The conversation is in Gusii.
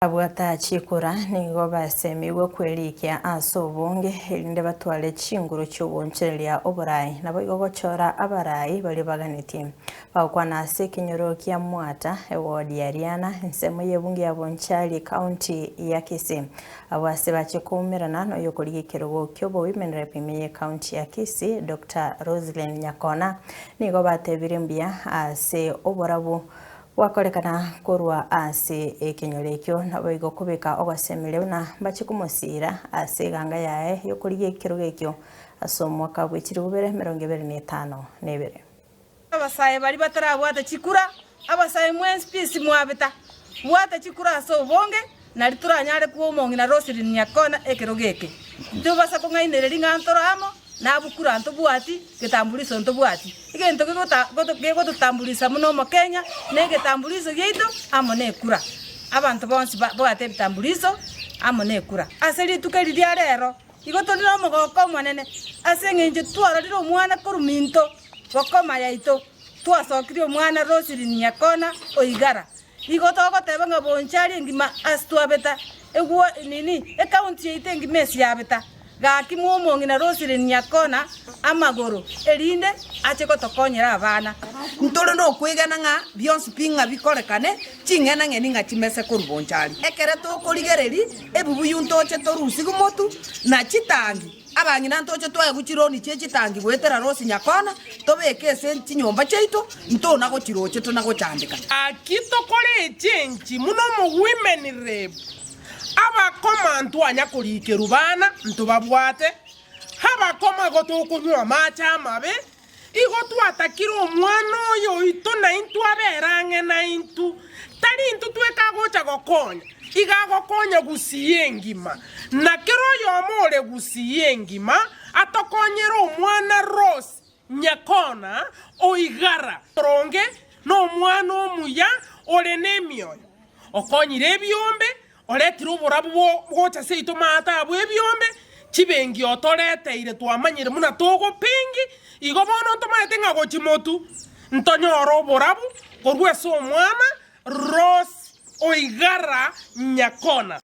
Abwata chikura nigo basemigwe kwerikia ase obonge, erinde batware chinguru chi'ogoonchoreria oboraai, naboigo gochora abaraai baria baganetie. Bagokwana ase ekenyoro kia Mwata, ewodi ya Riana, ensemo y'ebunge ya Bonchari, ekaunti ya Kisii. Abwo ase bachia koumerana noyokorigia ekerogo ki'obowomen rep ime y'ekaunti ya Kisii, Doctor Roselyn Nyakona, nigo batebire mbuya ase oborabu Gwakorekana korwa ase ekenyoro ekio, naboigo kobeka ogosemeria buna mbache komosiira ase eganga yaye y'okorigia ekerogo ekio ase omwaka bwe chilifu bibere emerongo ebere na etano na ebere. Abasae baria batarabwata chikura, abasae mwensi pi simwabeta, bwata chikura ase obonge, nari toranyare koa omong'ina Roselyn Nyakona ekerogo eke. Ntobasa kong'ainereria ng'a ntoro amo, Nabukura ntobwati, getambuliso ntobwati. Egento gegototamburisa buna Omokenya negetambuliso giaito amo nekura. Abanto bonsi babwate ebitambuliso amo nekura. Ase rituko eri ria rero, igo tore nomogoko omonene ase eng'encho twarorire omwana korwa minto bokoma yaito, twasokirie omwana Roselyn Nyakona Oigara. Igo togoteba ng'a bonchari engima ase twabeta egwo nini ecounty yaito engima ase yabeta gaki mwa omong'ina Roselyn Nyakona amagoro erinde ache gotokonyera abana. Ntore nokwegena ng'a bionsi pi ng'a bikorekane, ching'enang'eni ng'a chimese korwa bonchari. Ekere tokorigereria ebibuyu ntoche torusigwe motu na chitangi. Abang'ina ntoche twaegwe chironi chie chitangi goetera Rosi Nyakona, tobeke ase chinyomba chiaito, ntona gochiroche tona gochandeka. Gaki tokore echenchi buna omowomen rep, abakoma ntwanya korikerwa bana ntobabwate, abakoma igo tokonywa amache amabe, igo twatakire omwana oyo oito naintwe abere ang'e naintwe, tari intwe tweka agocha gokonya, iga agokonya gusii engima, na kera oyomo ore gusii engima atokonyere omwana Rose Nyakona oigara oronge nomwana omuya ore nemioyo, okonyire ebiombe Oretire oborabu gocha seito maate abwo ebiombe, chibengi otoreteire twamanyire buna togopengi, igo bono ntomaete ng'a gochia motu ntonyore oborabu korwa ase omwana Rose Oigara Nyakona.